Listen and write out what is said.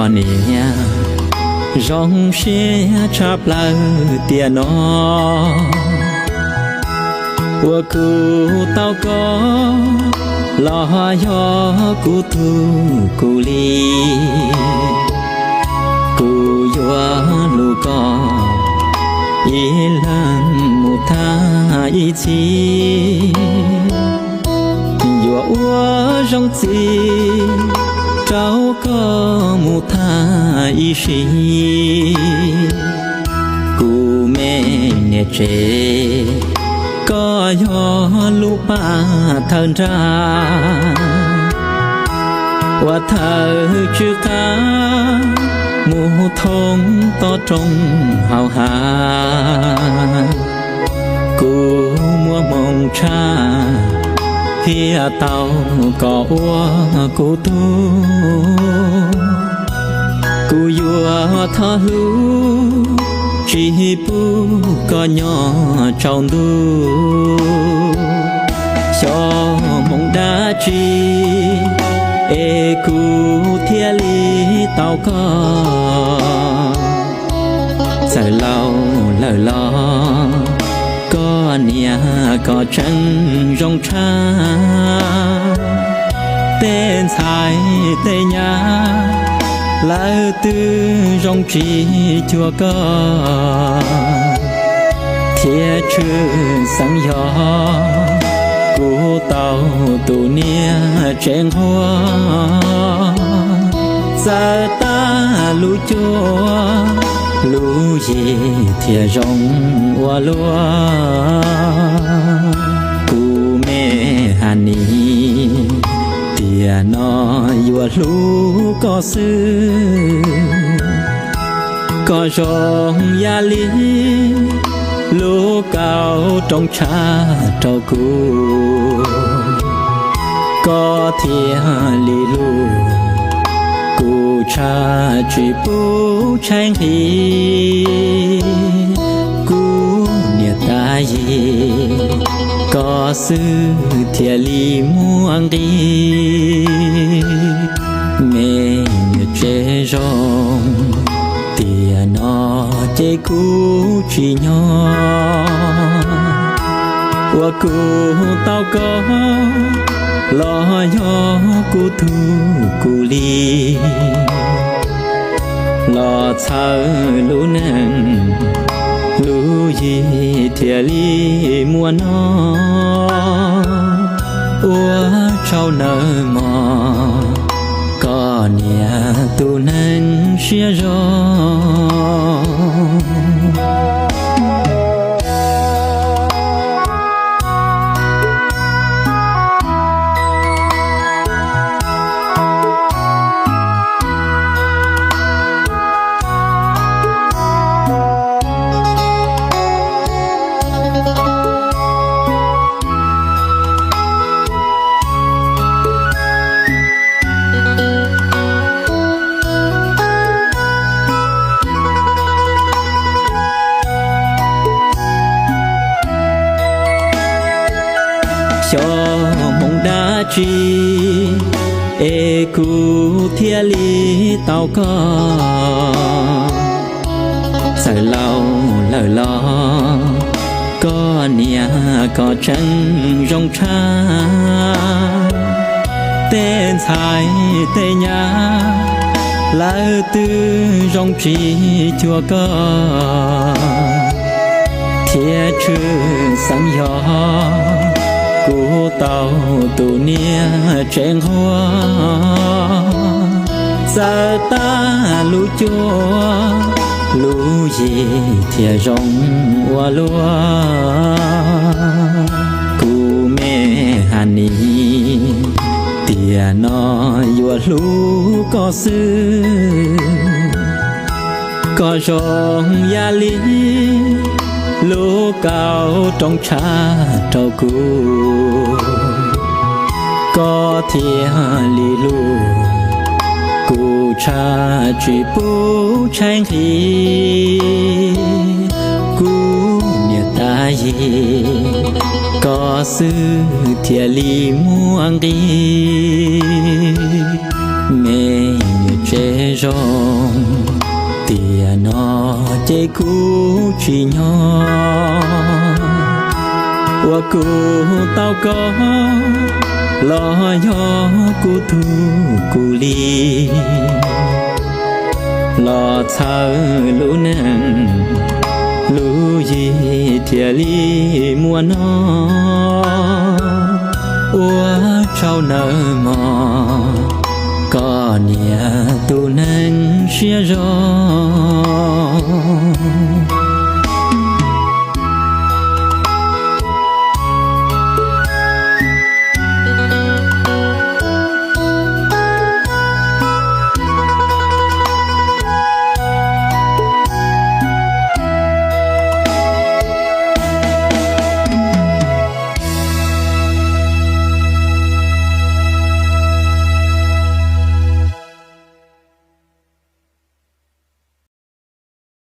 Koj niam zoo siab tshaj plaws tiam no uas kuv tau koj los yog kuv tug kuv li. Kuv yuav hlub koj ib leeg mus tag ib txhis, yuav ua zoo txiv rau koj mus tag ib sim. Kuv me niam tsev, koj yog lub paj thawj nrag uas thawj tsw qab mus thoob toj roob hauv hav. Kuv muaj hmoo tshaj thiaj tau koj ua kuv tug, kuv yuav thov hlub tsis pub koj nyob tsaus ntuj. Xyov hmoov dab tsi es kuv thiaj li tau koj. Txawm laus lawm los koj niam koj tseem zoo tshaj. Tej ntxhais tej nyab lawv twb zoo tsis cuag koj, thiab tshwj xeeb yog kuv tau tus niam tsev nquag. Txawm tag lub cuab lub yig thiaj zoo ua luaj. Kuv me Haj Nis, tiam no yuav hlub koj xwb. Koj zoo yam li lub kauj rooj tshaj rau kuv, koj thiaj li hlub kuv tshaj tsis pub tshaib nqhis. Kuv niam tais yig, koj xwb thiaj li muaj nqis. Me niam tsev zoo, tiam no ces kuv tsis nyob. Uas kuv tau koj los yog kuv tug kuv li, los txhawb lub neej lub yig thiaj li muaj no. Ua tsaug nawb mog, koj niam tus neeg siab zoo. Xyov hmoov dab tsi es kuv thiaj li tau koj. Txawm laus lawm los koj niam koj tseem zoo tshaj. Tej ntxhais tej nyab lawv twb zoo tsis cuag koj, thiab tshwj xeeb yog kuv tau tus niam tsev nquag. Txawm tag lub cuab lub yig thiaj zoo ua luaj. Kuv me Haj Nis, tiam no yuav hlub koj xwb. Koj zoo yam li lub kauj rooj tshaj rau kuv, koj thiaj li hlub kuv tshaj tsis pub tshaib nqhis. Kuv niam tais yig, koj xwb thiaj li muaj nqis. Me niam Tsev zoo tiam no ces kuv tsis nyob, uas kuv tau koj los yog kuv tug kuv li, los txhawb lub neej lub yig thiaj li muaj no. Ua tsaug nawb mog, koj niam tus neeg siab zoo.